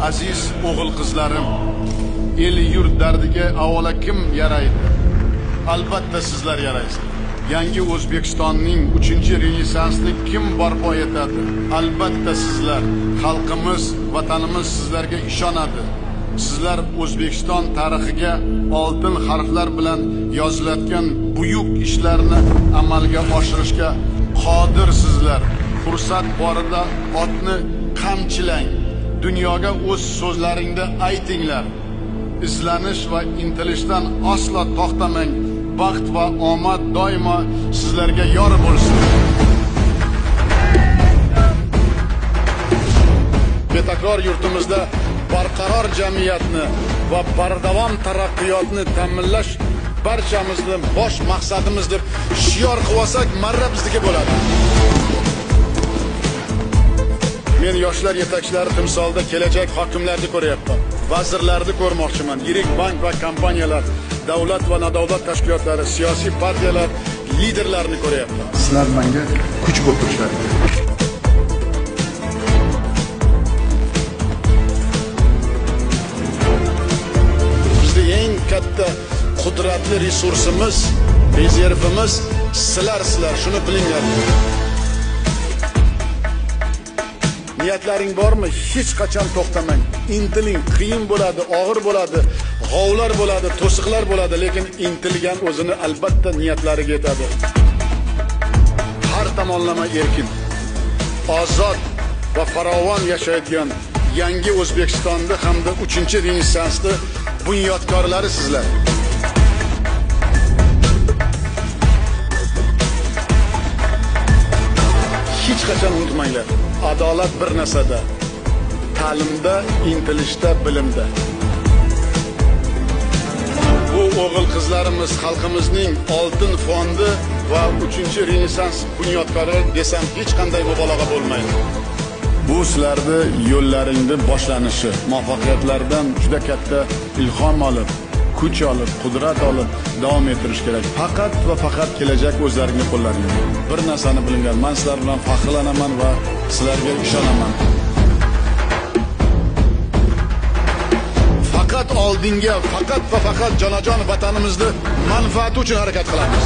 Aziz o'g'il qizlarim, el yurt dardiga avvalo kim yaraydi? Albatta sizlar yaraysizlar. Yangi O'zbekistonning 3-renessansini kim barpo etadi? Albatta sizlar. Xalqimiz, vatanimiz sizlarga ishonadi. Sizlar O'zbekiston tarixiga oltin harflar bilan yozilayotgan buyuk ishlarni amalga oshirishga qodirsizlar. Fursat borida otni qamchilang. Dunyoga o'z so'zlaringni aytinglar. Izlanish va intilishdan aslo to'xtamang. Baxt va omad doimo sizlarga yor bo'lsin. Betakror yurtimizda barqaror jamiyatni va bardavom taraqqiyotni ta'minlash barchamizning bosh maqsadimiz deb shior qilib olsak, marra bizniki bo'ladi. Men yoshlar yetakchilari timsolida kelajak hokimlarni ko'ryapman. Vazirlarni ko'rmoqchiman. Yirik bank va kompaniyalar, davlat va nodavlat tashkilotlari, siyosiy partiyalar liderlarini ko'ryapman. Sizlar menga kuch bo'lib turishlaring kerak. Bizning eng katta qudratli resursimiz, rezervimiz sizlar, shuni bilinglar. Niyatlaring bormi? Hech qachon to'xtamang. Intiling, qiyin bo'ladi, og'ir bo'ladi, g'ovlar bo'ladi, to'siqlar bo'ladi, lekin intilgan o'zini albatta niyatlariga yetadi. Har tomonlama erkin, ozod va farovon yashaydigan yangi O'zbekistonda hamda 3-renessansni bunyodkorlari sizlar. Hech qachon unutmanglar. Adolat bir narsada: ta'limda, intilishda, bilimda. Bu o'g'il qizlarimiz xalqimizning oltin fondi va 3-renessans bunyodkori desam hech qanday mubolag'a bo'lmaydi. Bu sizlarni yo'llaringni boshlanishi, muvaffaqiyatlardan juda katta ilhom olib, kuch olib, qudrat olib davom ettirish kerak. Faqat va faqat kelajak o'zlaringning qo'llaringda. Bir narsani bilinglar, men sizlar bilan faxrlanaman va sizlarga ishonaman. Faqat oldinga, faqat va faqat jonajon vatanimizni manfaati uchun harakat qilamiz.